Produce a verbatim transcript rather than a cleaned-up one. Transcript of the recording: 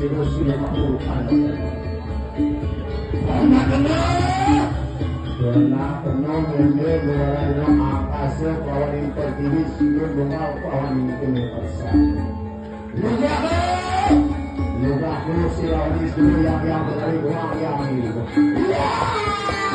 Sino sino makukuha na. Wala ka na! Wala ka na, mende, wala na, akase, kawan yung pagkilis, sino mga kawan yung pinipasa. Lugaku! Lugaku, sila ulit, sino yang yang, dari buang yang itu. Wah!